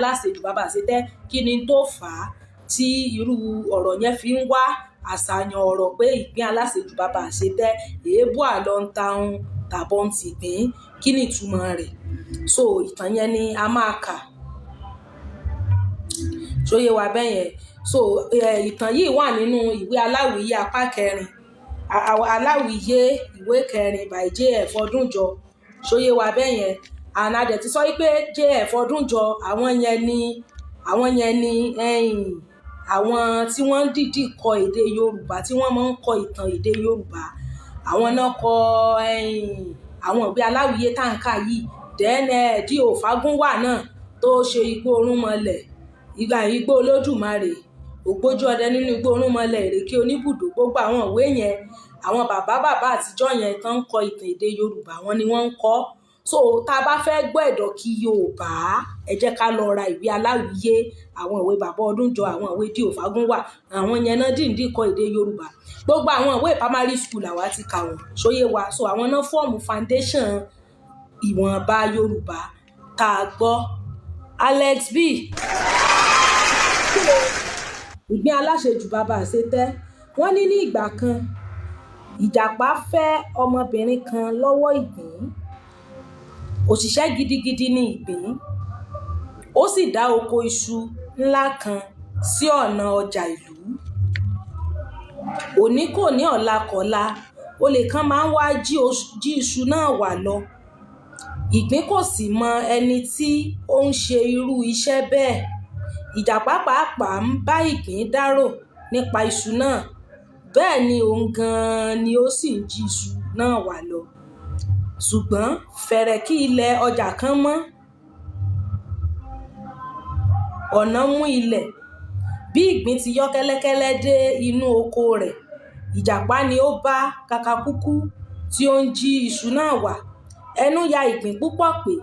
Aláṣejù bàbá àṣetẹ́. Kí ni tó fà á tí irú ọ̀rọ̀ yẹn fi ń wá àṣàyàn ọ̀rọ̀ pé ìgbín aláṣejù bàbá àṣetẹ́, èébú àlọ́ ń tahun tàbọ̀ ń tìgbín? Kí ni ìtumọ̀ rẹ̀? So ìtàn yẹn ni a máa kà. Ṣó yé wa bẹ́yẹn? So ìtàn yìí wà nínú ìwé Aláwìyé apá kẹrin, Aláwìyé ìwé kẹrin by J.F. Ọdúnjọ. Ṣó yé wa bẹ́yẹn? And a dẹ̀ ti sọ wípé J.F. Ọdúnjọ, àwọn yẹn ni àwọn tí wọ́n ń dìídì kọ èdè Yorùbá, tí wọ́n máa ń kọ ìtàn èdè Yorùbá. Àwọn náà kọ àwọn ìwé Aláwìyé tá ń kà yìí. Then D.O. Fágúnwà náà tó ṣe Igbó Orúnmọlẹ̀, ìgbà Igbó Olódùmarè, Ògbójú Ọdẹ nínú Igbó Orúnmọlẹ̀, Ìrèké Oníbùdó, gbogbo àwọn ìwé yẹn, àwọn bàbá bàbá àtijọ́ yẹn tán ń kọ ìtàn èdè Yorùbá, àwọn ni wọ́n ń kọ. So tá a bá fẹ́ gbọ́ ẹ̀dọ̀kí Yorùbá, ẹ jẹ́ ká lọ ra ìwé Aláwìyé, àwọn ìwé bàbá Ọdúnjọ, àwọn ìwé D.O. Fágúnwà. Àwọn yẹn náà dìídì kọ èdè Yorùbá. Gbogbo àwọn ìwé primary school làwa ti kà wọ́n. Ṣó yé wa? So àwọn náà form foundation ìwọ̀nba Yorùbá tá a gbọ́. Alex B. Ìgbín aláṣejù bàbá àṣetẹ́. Wọ́n ní ní ìgbà kan, Ìjàpá fẹ́ ọmọbìnrin kan lọ́wọ́ ìgbín. Òṣìṣẹ́ gidigidi ní ìgbín, ó sì dá oko iṣu ńlá kan sí ọ̀nà ọjà ìlú. Òní kò ní, ọ̀la kọ́la, olè kan máa ń wá jí iṣu náà wà lọ. Ìgbín kò sì mọ ẹni tí ó ń ṣe irú iṣẹ́ bẹ́ẹ̀. Ìjàpá pàápàá ń bá ìgbín dárò nípa iṣu náà, bẹ́ẹ̀ ni òun gan-an ni ó sì ń jí iṣu náà wà lọ. Ṣùgbọ́n fẹ̀rẹ̀ kí ilẹ̀ ọjà kan mọ́, ọ̀nà mú ilẹ̀. Bí ìgbín ti yọ́ kẹ́lẹ́kẹ́lẹ́ dé inú oko rẹ̀, Ìjàpá ni ó bá kàkàkùkù tí ó ń jí iṣu náà wà. Ẹnu ya ìgbín púpọ̀ pé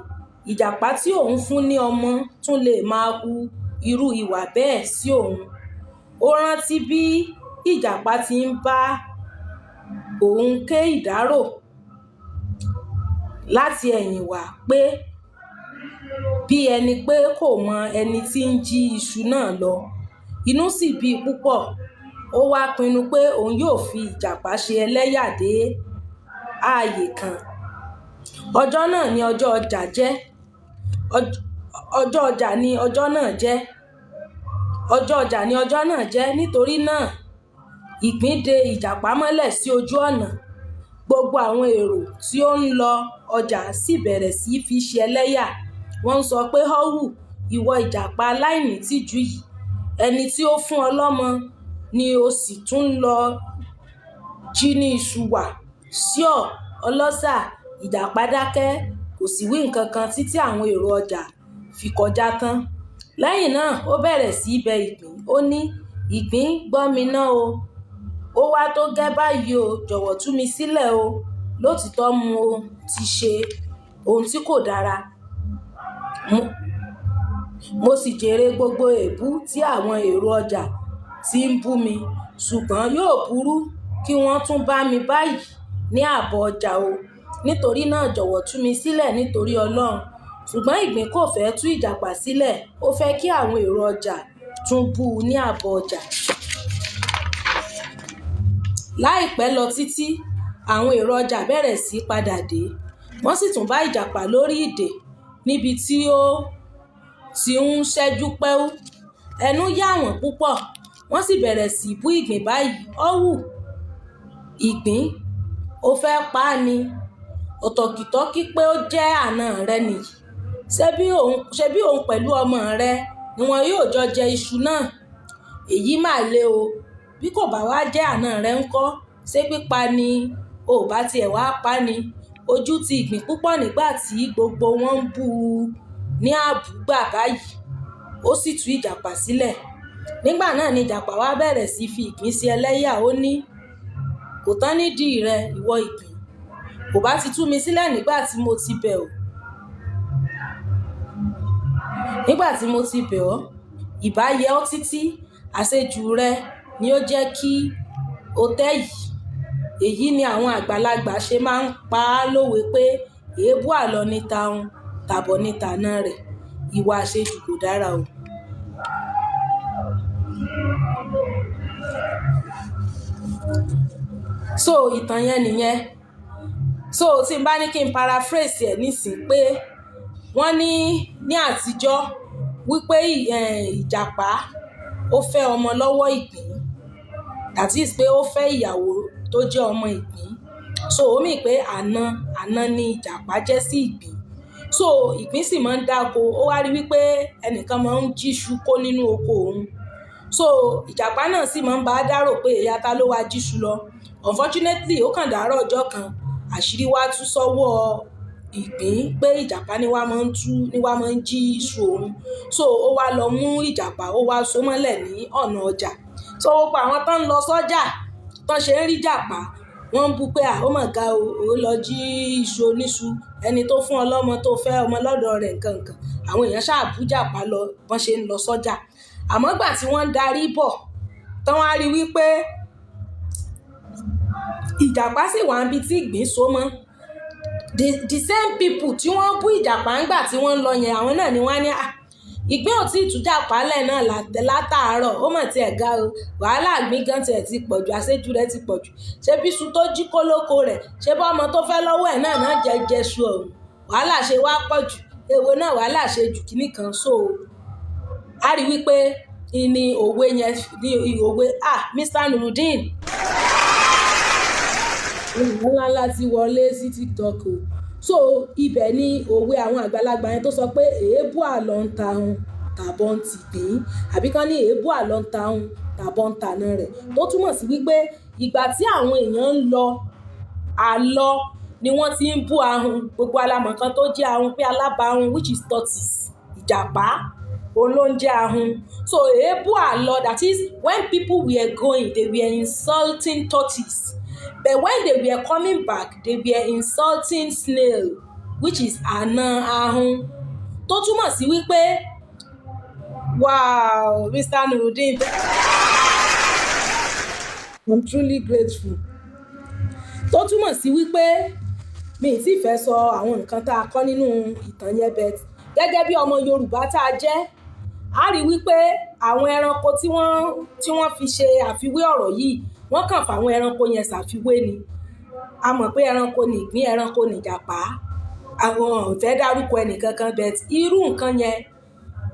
Ìjàpá tí òun fún ní ọmọ tún lè máa hu irú ìwà bẹ́ẹ̀ sí òun. Ó rántí bí Ìjàpá ti ń bá òun ké ìdárò láti ẹ̀yìn wá pé bí ẹni pé kò mọ ẹni tí ń jí iṣu náà lọ. Inú sì bí i púpọ̀. Ó wá pinnu pé òun yóò fi Ìjàpá ṣe ẹlẹ́yà dé ààyè kan. Ọjọ́ náà ni ọjọ́ ọjà jẹ́. Ọjọ́ ọjà ni ọjọ́ náà jẹ́. Ọjọ́ ọjà ni ọjọ́ náà jẹ́. Nítorí náà, ìgbín de Ìjàpá mọ́lẹ̀ sí ojú ọ̀nà. Gbogbo àwọn èrò tí ó ń lọ ọjà sì bẹ̀rẹ̀ sí í fi ṣe ẹlẹ́yà. Wọ́n ń sọ pé, "Họ́wù, ìwọ Ìjàpá aláìnítìjú yìí, ẹni tí ó fún ọ lọ́mọ ni ó sì tún lọ jí ní iṣu wà. Ṣíọ̀ ọlọ́ṣà!" Ìjàpá dákẹ́, kò sì wí nǹkan kan títí àwọn èrò ọjà fi kọjá tán. Lẹ́yìn náà, ó bẹ̀rẹ̀ sí í bẹ ìgbín. Ó ní, "Ìgbín, gbọ́ mi ná o. Ó wá tó gẹ́ báyìí o, jọ̀wọ́ tú mi sílẹ̀ o. Lótìítọ́ mo ti ṣe ohun tí kò dára. Mo sì jèrè gbogbo èébú tí àwọn èrò ọjà ti ń bú mi. Ṣùgbọ́n yóò burú kí wọ́n tún bá mi báyìí ní ààbọ̀ ọjà o. Nítorí náà, jọ̀wọ́ tú mi sílẹ̀ nítorí Ọlọ́run." Ṣùgbọ́n ìgbín kò fẹ́ tú Ìjàpá sílẹ̀. Ó fẹ́ kí àwọn èrò ọjà tún bú u ní ààbọ̀ ọjà. Láìpẹ́ lọ títí, àwọn èrò ọjà bẹ̀rẹ̀ sí í padà dé. Wọ́n sì tún bá Ìjàpá lórí ìdè níbi tí ó ti ń ṣẹ́jú pẹ́ú. Ẹnu yà wọ́n púpọ̀, wọ́n sì bẹ̀rẹ̀ sí í bú ìgbín báyìí. "Họ́wù, ìgbín, o fẹ́ pa á ni? Ọ̀tọ̀kìtọ́kí pé ó jẹ́ àna rẹ nìyí. Ṣebí òun pẹ̀lú ọmọ rẹ ni wọn yóò jọ jẹ iṣu náà? Èyí mà le o. Bí kò bá wá jẹ́ àna rẹ ńkọ́? Ṣé pípa ni ò bá tiẹ̀ wá pa ni?" Ojú ti ìgbín púpọ̀ nígbà tí gbogbo wọn ń bú u ní àbúgbà báyìí. Ó sì tú Ìjàpá sílẹ̀. Nígbà náà ni Ìjàpá wá bẹ̀rẹ̀ sí í fi ìgbín ṣe ẹlẹ́yà. Ó ní, "Kò tán nídìí rẹ, ìwọ ìgbín. Ò bá ti tú mi sílẹ̀ nígbà tí mo ti bẹ̀ ọ́. Nígbà tí mo ti bẹ̀ ọ́, ìbá yẹ ọ́ títí. Àṣejù rẹ ni ó jẹ́ kí o tẹ́ yìí. Èyí ni àwọn àgbàlagbà ṣe máa ń pa á lówe pé èébú àlọ ní tahun, tàbọ̀ ní tàna rẹ̀. Ìwà àṣejù kò dára o. So ìtàn yẹn nìyẹn. So tí n bá ní kí n paraphrase ẹ̀ nísìn, pé wọ́n ní ní àtijọ́ wípé ìjàpá ó fẹ́ ọmọ lọ́wọ́ ìgbín, that is pé ó fẹ́ ìyàwó tó jẹ́ ọmọ ìgbín. So ó mean pé àna àna ni ìjàpá jẹ́ sí ìgbín. So ìgbín sì máa ń dáko. Ó wá rí wípé ẹnìkan máa ń jíṣu kó nínú oko òun. So ìjàpá náà sì máa ń bá a dárò pé ìyá ta ló wá jíṣu lọ. Unfortunately, ó kàn dàárọ̀ ọjọ́ kan, àṣírí wá tú sọ́wọ́ ìgbín pé ìjàpá ni wá máa ń tú, ni wá máa ń jí iṣu òun. So ó wá lọ mú ìjàpá, ó wá so mọ́lẹ̀ ní ọ̀nà ọjà. So gbogbo àwọn tó ń lọ sọ́jà tó ṣe ń rí ìjàpá, wọ́n ń bu pé, "À, ó mà ga o, ó lọ jí iṣu oníṣu, ẹni tó fún ọ lọ́mọ tó fẹ́ ọmọ lọ́dọ̀ rẹ̀," nǹkan nǹkan. Àwọn èèyàn ṣáà bú ìjàpá lọ bọ́n ṣe ń lọ sọ́jà. Àmọ́ ìgbà tí wọ́n ń darí bọ̀, tán wá rí wípé ìjàpá sì wà níbi tí ìgbín so mọ́. The same people tí wọ́n bú ìjàpá ńgbà tí wọ́n ń lọ yẹn, àwọn náà ni wọ́n á ní, "À, ìgbín ò tí ì tú ìjàpá lẹ̀ náà látàárọ̀, ó mọ̀ tí ẹ̀ ga o, wàhálà ìgbín gan tiẹ̀ ti pọ̀jù, àṣejù rẹ̀ ti pọ̀jù. Ṣé bí iṣu tó jí kó lóko rẹ̀, ṣé bá ọmọ tó fẹ́ lọ́wọ́ ẹ̀ náà náà jẹ jẹṣu ọ̀hún, wàhálà ṣe wá pọ̀jù, èwo náà wàhálà ṣe jù kíní kan." So a rí wípé ní òwe yẹn, ní òwe. Ah, Mr Nurudeen ńlá ńlá ti wọlé sí TikTok o. So ibẹ̀ ni òwe àwọn àgbàlagbà yẹn tó sọ pé èébú àlọ́ ń ta hun tàbọ̀ ń tìgbín, àbí kán ní èébú àlọ́ ń ta hun tàbọ̀ ń tàna rẹ̀, tó túmọ̀ sí wípé ìgbà tí àwọn èèyàn ń lọ àlọ ni wọ́n ti ń bú ahun. Gbogbo alamọ̀ kan tó jẹ́ ahun pé alábàáhùn, which is tortoise, ìjàpá, òun ló ń jẹ́ ahun. So èébú àlọ, that is, when people were going, they were insulting tortoise, but when they were coming back, they were insulting snail, which is àna ahun, tó túmọ̀ sí wípé, wow, Mr Nurudeen, I'm truly grateful, tó túmọ̀ sí wípé mi ì tí fẹ́ sọ àwọn nǹkan tá a kọ́ nínú ìtàn yẹn, but gẹ́gẹ́ bí ọmọ Yorùbá tá a jẹ́, a rí wípé àwọn ẹranko tí wọ́n fi ṣe àfiwé ọ̀rọ̀ yìí, wọ́n kàn fáwọn ẹranko yẹn ṣàfiwé ni. A mọ̀ pé ẹranko ní ìgbín, ẹranko ní ìjàpá. Àwọn ò fẹ́ dárúkọ ẹnìkankan, but irú nǹkan yẹn,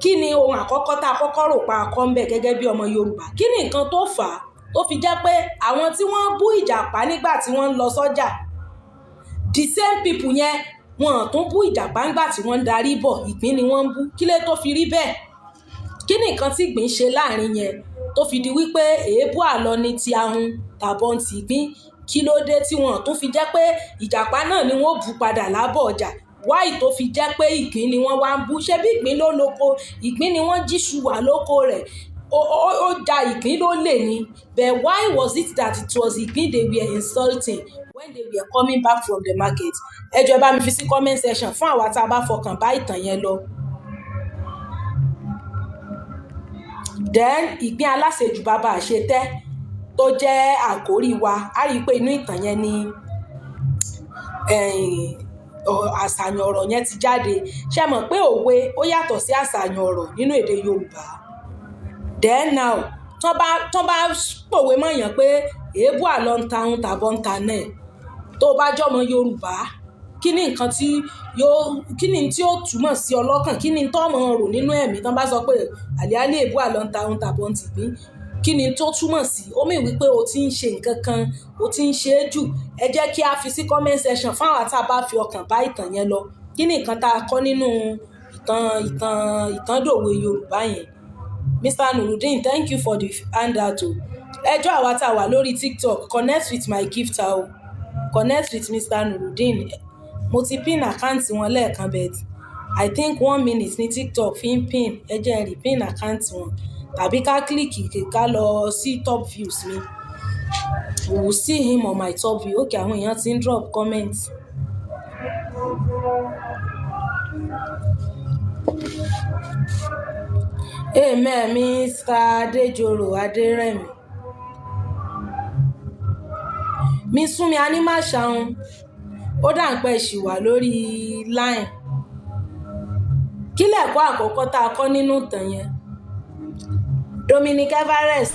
kí ni ohun àkọ́kọ́ tá a kọ́kọ́ rò pa akọ́ ń bẹ̀ gẹ́gẹ́ bí ọmọ Yorùbá? Kí ni nǹkan tó fà á tó fi jẹ́ pé àwọn tí wọ́n bú ìjàpá nígbà tí wọ́n ń lọ sọ́jà, the same people yẹn, wọn ò tún bú ìjàpá ńgbà tí wọ́n ń darí bọ̀, ìgbín ni wọ́n ń bú? Kí ló tó fi rí bẹ́ẹ̀? Kí ni nǹkan tí ìgbín ṣe láàrin yẹn tó fi di wípé èébú àlọ ní ti ahun tàbọ̀ ti ìgbín? Kí ló dé tí wọn tún fi jẹ́ pé ìjàpá náà ni wọ́n bú padà lábọ̀ ọjà? Why tó fi jẹ́ pé ìgbín ni wọ́n wá ń bú? Ṣé bí ìgbín ló lóko, ìgbín ni wọ́n jíṣu wà lóko rẹ̀, ó ja ìgbín ló lè ní. But why was it that it was ìgbín they were insulting when they were coming back from the market? Ẹ jọ̀ọ́, ẹ bá mi fi sí comment section fún àwa tá a bá fọkàn bá ìtàn yẹn lọ. Then ìgbín aláṣejù bàbá àṣetẹ́ tó jẹ́ àkórí wa, a rí i pé inú ìtàn yẹn ni àṣàyàn ọ̀rọ̀ yẹn ti jáde. Ṣé mọ̀ pé òwe ó yàtọ̀ sí àṣàyàn ọ̀rọ̀ nínú èdè Yorùbá? Then now, tán bá pòwe mọ̀yàn pé èébú àlọ́ ń ta ohun tàbọ̀ ń ta náà, tó bá jọmọ Yorùbá, kí ni nǹkan tí yóò, kí ni tí ó túmọ̀ sí ọlọ́kàn? Kí ni tó mọ̀ rò nínú ẹ̀mí tán bá sọ pé àlìálì èébú àlọ́ ń ta ohun tàbọ̀ ń tìgbín? Kí ni tó túmọ̀ sí? Ó mean wípé o ti ń ṣe nǹkan kan, o ti ń ṣe é jù. Ẹ jẹ́ kí a fi sí comment section fún àwọn tá a bá fi ọkàn bá ìtàn yẹn lọ. Kí ni nǹkan tá a kọ́ nínú ìtàn ìtàndòwe Yorùbá yẹn? Mr Nurudeen, thank you for the handout o. Ẹjọ́ àwa tá a wà lórí TikTok, connect with my gifter o, connect with Mr Nurudeen. Mo ti pin account wọn lẹ́ẹ̀kan, but I think one minute ní TikTok fi ń pin. Ẹ jẹ́ n repin account wọn, tàbí ká click, ká lọ sí top views mi. We will see him on my top view. Okay, àwọn èèyàn ti ń drop comment. Amen, Mr Adejoro Aderemi. Mi súnmi Animashaun, ó dà ń pẹ́ ṣì wà lórí line. Kí lẹ̀kọ́ àkọ́kọ́ tá a kọ́ nínú ìtàn yẹn? Dominic Everest.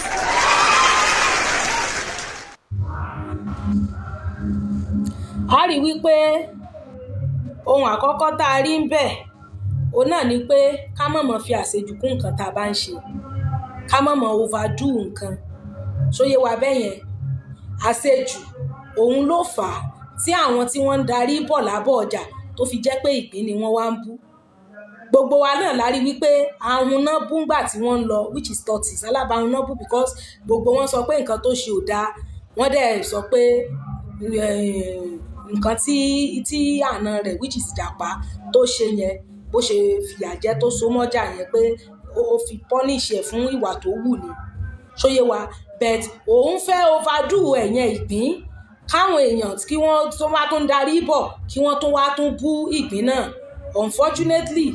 A rí wípé ohun àkọ́kọ́ tá a rí ń bẹ̀, òun náà ni pé ká má mọ̀ fi àṣejù kún nǹkan tá a bá ń ṣe, ká má mọ̀ overdo nǹkan. Ṣó yé wa bẹ́yẹn? Àṣejù òun ló fà á tí àwọn tí wọ́n ń darí bọ̀ lábọ̀ ọjà tó fi jẹ́ pé ìgbín ni wọ́n wá ń bú. Gbogbo wa náà la rí wípé ahun náà bú ńgbà tí wọ́n ń lọ, which is tortoise. Alábàáhùn náà bú because gbogbo wọn sọ pé nǹkan tó ṣe ò dáa. Wọ́n dẹ̀ sọ pé nǹkan tí àna rẹ̀, which is ìjàpá, tó ṣe yẹn, bó ṣe fìyà jẹ tó so mọ́jà yẹn, pé ó fi punish ẹ̀ fún ìwà tó wù ní. Ṣó yé wa? But òun fẹ́ overdo ẹ̀ yẹn, ìgbín, káwọn èèyàn kí wọ́n tó wá tún darí bọ̀, kí wọ́n tún wá tún bú ìgbín náà. Unfortunately,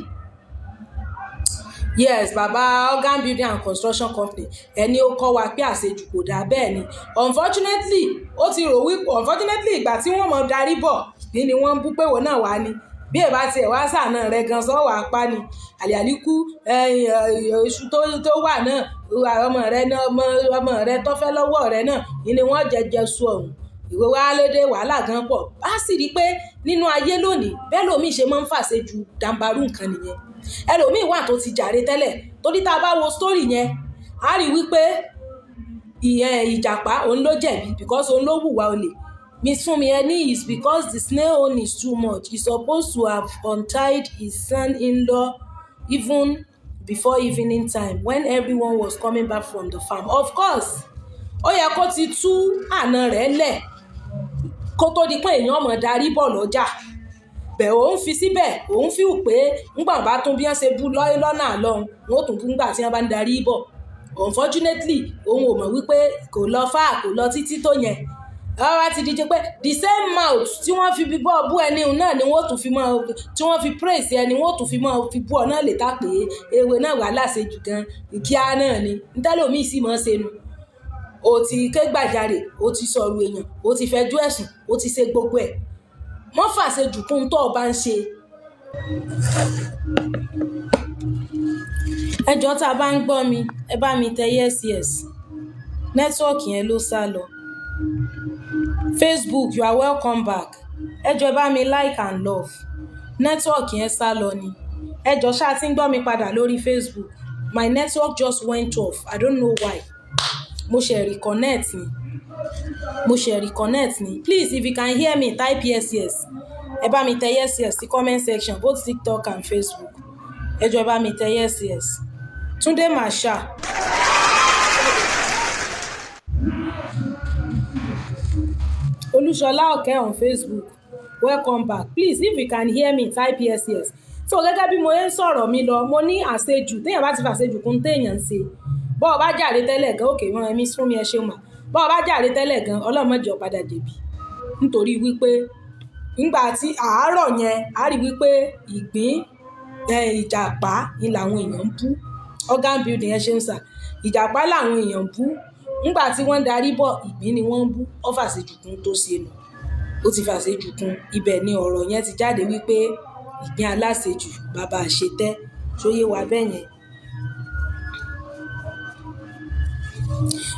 yes, baba Organ Building and Construction Company, ẹni ó kọ́ wa pé àṣejù kò dáa. Bẹ́ẹ̀ ni, unfortunately, ó ti rò wípé, unfortunately, ìgbà tí wọ́n mọ̀ darí bọ̀, ìgbín ni wọ́n ń bú pé òun náà wá ní bí ẹ bá tiẹ̀ wá sànà rẹ̀ gan sọ wàá pa ni àlìàlíkú iṣu tó wà náà, ọmọ rẹ náà, ọmọ rẹ tó fẹ́ lọ́wọ́ rẹ náà ni wọ́n jẹjẹ su ọ̀hún. Ìwé wa lédè wàhálà gan pọ̀. A sì rí i pé nínú ayé lónìí, bẹ́ẹ̀ lómi ṣe máa ń fàṣe ju dàǹbarú nǹkan nìyẹn. Ẹlòmíì wà tó ti jàre tẹ́lẹ̀, torí tá a bá wo story yẹn, a rí wípé ìyẹn ìjàpá òun ló jẹ̀bi because òun ló hùwà olè. Miss Funmi Eni is because the snail own is too much. He supposed to have untied his son-in-law even before evening time when everyone was coming back from the farm. Of course, ó yẹ kó ti tú àna rẹ̀ lẹ̀ kó tó di pé èèyàn mọ̀ darí bọ̀ lọ́jà. Bẹ̀ òun fi síbẹ̀, òun fi hù pé ńgbà bá tún bí wọ́n ṣe bú lọ́nà àlọ́hun, wọn ó tún bú ńgbà tí wọ́n bá ń darí bọ̀. Unfortunately, òun ò mọ̀ wípé kò lọ fáà, kò lọ títí tó yẹn. Wọ́n wá ti di jẹ́ pé the same mouth tí wọ́n fi bọ́ bú ẹni náà ni wọ́n tún fi mọ́, tí wọ́n fi praise ẹni, wọ́n tún fi mọ́ fi bú ọ náà lè ta pé ewé náà wà láṣejù gan kíá náà ni ntẹ́lòmíì sì mọ́ ṣe nu. O ti ké gbàjarè, o ti sọ̀rọ̀ èèyàn, o ti fẹjọ́ ẹ̀sùn, o ti ṣe gbogbo ẹ̀. Mọ́ fàṣejù kún tó o bá ń ṣe. Ẹ jọ̀ọ́, tá a bá ń gbọ́ mi, ẹ bá mi tẹ yes. Network yẹn ló sá lọ. Facebook, you are welcome back. Ẹ jọ̀ọ́, ẹ bá mi like and love. Network yẹn sá lọ ni. Ẹ jọ̀ọ́, ṣáà tí ń gbọ́ mi padà lórí Facebook? My network just went off, I don't know why. Mo ṣe reconnect ni, mo ṣe reconnect ni. Please, if you can hear me, type yes. Ẹ bá mi tẹ yes sí comment section, both TikTok and Facebook. Ẹ jọ̀ọ́, ẹ bá mi tẹ yes. Túndé Marshal. Olúṣọlá Ọ̀kẹ́ on Facebook, welcome back. Please, if you can hear me, type yes. So gẹ́gẹ́ bí mo ń sọ̀rọ̀ mi lọ, mo ní àṣejù, téèyàn bá ti fàṣejù kún téèyàn ń ṣe, bọ́ ọ bá jàre tẹ́lẹ̀ gan, òkè wọn ẹ̀mí fún mi, ẹ ṣeun mà. Bọ́ ọ bá jàre tẹ́lẹ̀ gan, Ọlọ́run má jẹ́ ó padà jẹ̀bi, nítorí wípé nígbà tí àárọ̀ yẹn, a rí wípé ìgbín, ìjàpá ni làwọn èèyàn ń bú. Organ Building, ẹ ṣeun sà. Ìjàpá làwọn èèyàn ń bú. Nígbà tí wọ́n ń darí bọ̀, ìgbín ni wọ́n ń bú. Ó fàṣejù kún tó ṣe nù, ó ti fàṣejù kún. Ibẹ̀ ni ọ̀rọ̀ yẹn ti jáde wípé ìgbín aláṣejù bàbá àṣetẹ́. Ṣó yé wa bẹ́ẹ̀ yẹn?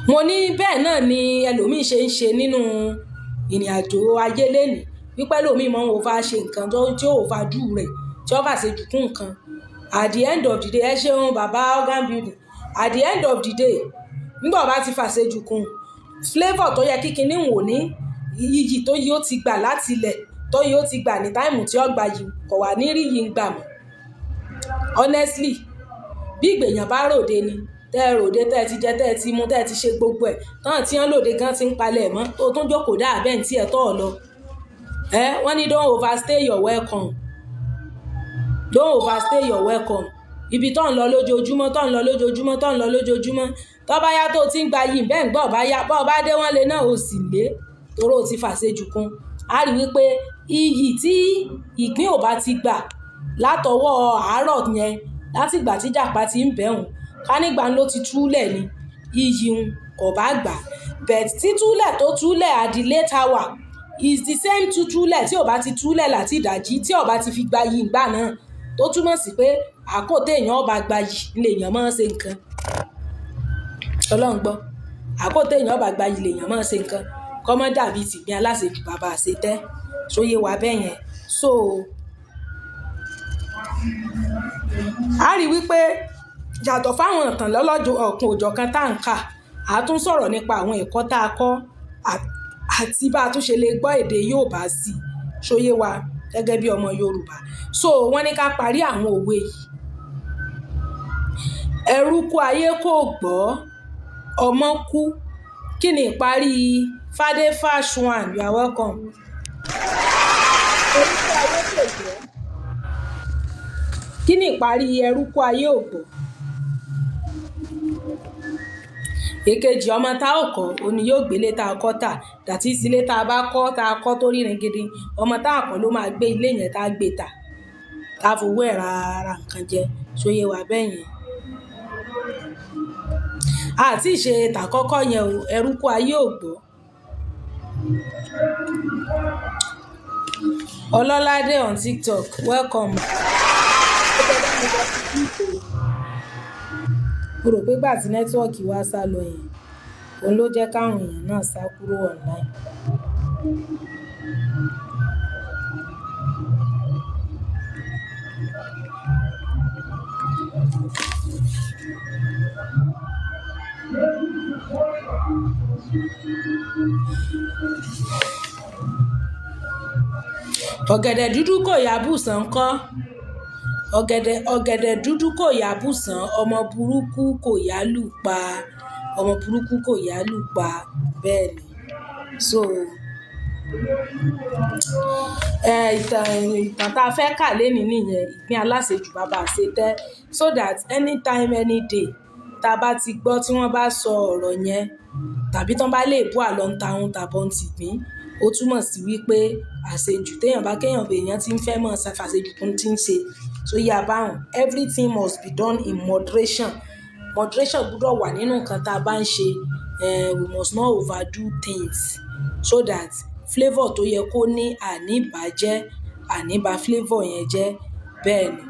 Mo ní bẹ́ẹ̀ náà ni ẹlòmíì ṣe ń ṣe nínú ìrìn àjò ayé lénìí, wípé ẹlòmíì máa ń over ṣe nǹkan tí ó overdo rẹ̀, tí ó fàṣejù kún nǹkan. At the end of the day, ẹ ṣeun bàbá Organ Building, at the end of the day, nígbà bá ti fàṣejù kún, flavour tó yẹ kí kinní wò ní iyì tó yìí ó ti gbà láti ilẹ̀, tó yìí ó ti gbà ní time tí ó gbà yìí, kò wà ní rí yìí ń gbà mọ́. Honestly, bí ìgbèyàn bá ròde ni, tẹ́ ẹ ròde, tẹ́ ẹ ti jẹ, tẹ́ ẹ ti mu, tẹ́ ẹ ti ṣe gbogbo ẹ̀ tán, tí wọ́n lòde gan ti ń palẹ̀ mọ́, tó tún jókòó dáa bẹ́ẹ̀ ní tí ẹ tọ́ ọ lọ. Ẹ wọ́n ní don't overstay your welcome, don't overstay your welcome. Ibi tó ń lọ lójoojúmọ́, tó ń lọ lójoojúmọ́, tó ń lọ lójoojúmọ́, tó bá yá tó ti ń gba yìí bẹ́ẹ̀ ń gbọ́ bá yá, bọ́ bá dé wọ́n lé náà, ó sì lé toró ti fàṣejù kún. A rí wípé iyì tí ìgbín ò bá ti gbà látọwọ́ àárọ̀ yẹn, látìgbà tí ìjàpá ti ń bẹ̀hùn, ká nígbà ló ti túlẹ̀ ni, iyì ń kò bá gbà. But títúlẹ̀ tó túlẹ̀ at the late hour is the same tútúlẹ̀ tí ò bá ti túlẹ̀ láti ìdájí, tí ò bá ti fi gba yìí ńgbà náà, tó túmọ̀ sí pé Àkókò téèyàn ó bá gbayì lèèyàn máa ń ṣe nǹkan. Ọlọ́run gbọ́. Àkókò téèyàn ó bá gbayì lèèyàn máa ń ṣe nǹkan. Kọ́ mọ́ dàbí tìgbín aláṣejù bàbá àṣetẹ́. Ṣó yé wa bẹ́ẹ̀ yẹn? So, a rí wípé yàtọ̀ fáwọn ìtàn lọ́lọ́jọ́ ọ̀kan òjọ̀kan tá ń kà, a tún sọ̀rọ̀ nípa àwọn ẹ̀kọ́ tá a kọ́ àti bá a tún ṣe lè gbọ́ èdè Yorùbá sí. Ṣó yé wa gẹ́gẹ́ bí ọmọ Yorùbá? So wọ́n ní ká parí àwọn òwe yìí. Ẹrú kú ayé kò gbọ́, ọmọ kú. Kí ni ìparí? Fade Fash one, you are welcome. Ẹrú kú ayé kò gbọ́. Kí ni ìparí ẹrú kú ayé ò gbọ́? Èkejì, ọmọ tá ò kọ́, òun ni yóò gbélé tá a kọ́ tà. That is, ilé tá a bá kọ́, tá a kọ́ tó ríran gidi, ọmọ tá a kọ́ ló máa gbé ilé yẹn tá a gbé tà, tá a fowó ẹ̀ ra nǹkan jẹ. Ṣó yé wa bẹ́ẹ̀ yẹn? A ti ṣe tàkọ́kọ́ yẹn o, ẹrú kú ayé ò gbọ́. Ọlọ́ládé on TikTok, welcome. Mo rò pé ìgbà tí network wa sá lọ yẹn, òun ló jẹ́ káwọn èèyàn náà sá kúrò online. Ọ̀gẹ̀dẹ̀ dúdú kò yá bùsàn ńkọ́? Ọ̀gẹ̀dẹ̀ dúdú kò yá bùsàn, ọmọ burúkú kò yá lù pa. Ọmọ burúkú kò yá lù pa. Bẹ́ẹ̀ ni. So, ìtàn tá a fẹ́ kà lénìí nìyẹn, ìgbín aláṣejù bàbá àṣetẹ́. So that anytime, any day, tá a bá ti gbọ́ tí wọ́n bá sọ ọ̀rọ̀ yẹn, tàbí tí wọ́n bá lè bú àlọ́ ń tahun tàbí ń tìgbín, ó túmọ̀ sí wípé àṣejù téèyàn bá kéèyàn èèyàn tí ń fẹ́ mọ̀ ṣàfàṣejù tó ti ń ṣe. So yá bá òun. Everything must be done in moderation. Moderation gbọdọ̀ wà nínú nǹkan tá a bá ń ṣe. We must not overdo things so that flavour tó yẹ kó ní àní bàjẹ́, àní ba flavour yẹn jẹ́. Bẹ́ẹ̀ ni.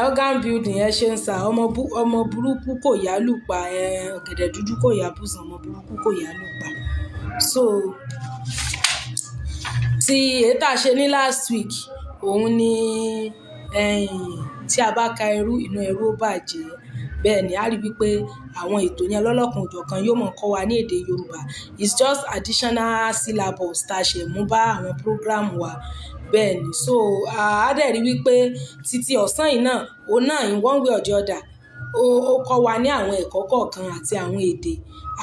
Organ building, ẹ ṣeun sir. Ọmọ burúkú kò yá lù pa. Ọ̀gẹ̀dẹ̀ dúdú kò yá bùsàn, ọmọ burúkú kò yá lù pa. So, tí èyí tá a ṣe ní last week, òun ni tí a bá ka ẹrú, inú ẹrú ó bàjẹ́. Bẹ́ẹ̀ ni, a rí wípé àwọn ètò yẹn lọ́lọ́kan òjọ̀kan yóò mọ̀ kọ́ wa ní èdè Yorùbá. It's just additional syllabus tá a ṣe mú bá àwọn program wa. Bẹ́ẹ̀ ni. So, a dẹ̀ rí wípé títí ọ̀sán yìí náà, òun náà in one way or the other, ó kọ́ wa ní àwọn ẹ̀kọ́ kọ̀ọ̀kan àti àwọn èdè,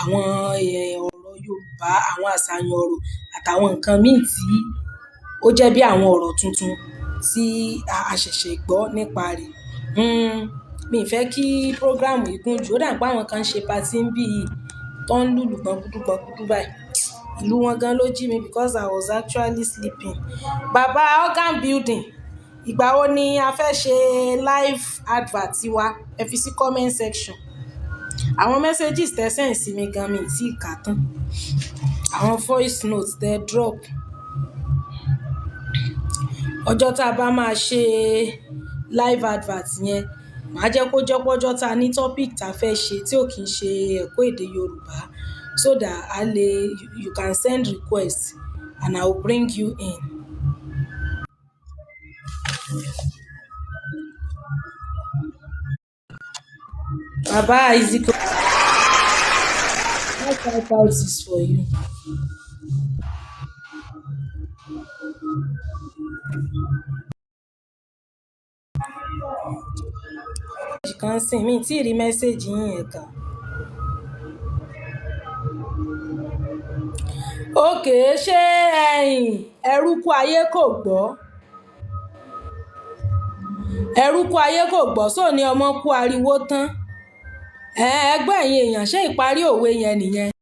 àwọn ọ̀rọ̀ Yorùbá, àwọn àṣàyàn ọ̀rọ̀ àtàwọn nǹkan míì tí ó jẹ́ bí àwọn ọ̀rọ̀ tuntun tí a ṣẹ̀ṣẹ̀ gbọ́ nípa rẹ̀. Mi ì fẹ́ kí program yìí gùn jù. Ó dà pé àwọn kan ń ṣe party níbí yìí tó ń lùlù gbọ̀ngudu gbọ̀ngudu báyìí. Ìlú wọn gan ló jí mi because I was actually sleeping. Bàbá organ building, ìgbà wo ni a fẹ́ ṣe live advert wa? Ẹ fi sí comment section. Àwọn messages tẹ send sí mi gan mi ì tí ì kà tán. Àwọn voice notes tẹ drop. Ọjọ́ tá a bá máa ṣe live advert yẹn, màá jẹ́ kó jẹ́ pé ọjọ́ tá a ní topic tá a fẹ́ ṣe tí ò kí ń ṣe ẹ̀kọ́ èdè Yorùbá, so that a lè, you can send request and I will bring you in. Bàbá Isaac, 5556 for you. Kan sìn mi tí ì rí message yín yẹn kà. Okay, ṣé ẹ̀yin ẹrú kú ayé kò gbọ́? Ẹrú kú ayé kò gbọ́, só ní ọmọ kú ariwo tán. Ẹ gbọ́, ẹ̀yin èèyàn, ṣé ìparí òwe yẹn nìyẹn?